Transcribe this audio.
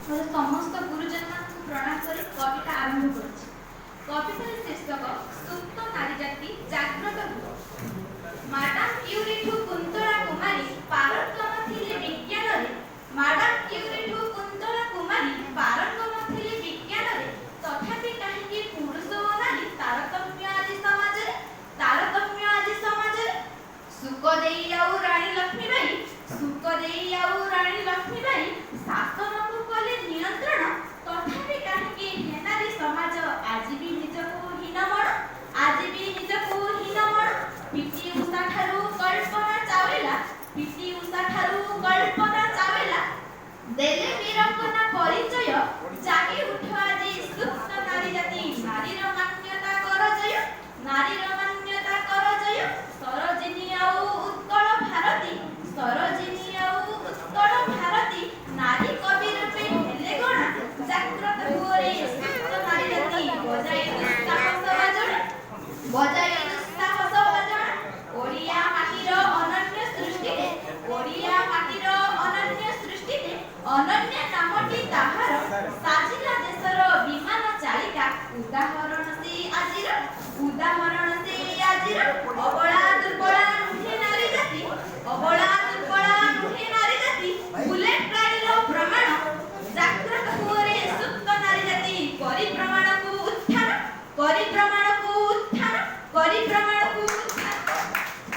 ମୋର ସମସ୍ତ ଗୁରୁଜନମାନଙ୍କୁ ପ୍ରଣାମ କରି କବିତା ଆରମ୍ଭ କରୁଛି। କବିତାର ଶୀର୍ଷକ ସୁପ୍ତ ନାରୀ ଜାତି ଜାଗ୍ରତ ହୁଅ। ମାଡାମ କ୍ୟୁରିଠୁ କୁନ୍ତଳା କୁମାରୀ ପାରଙ୍ଗମ ଥିଲେ ବିଜ୍ଞାନରେ। ମାଡାମ କ୍ୟୁରିଠୁ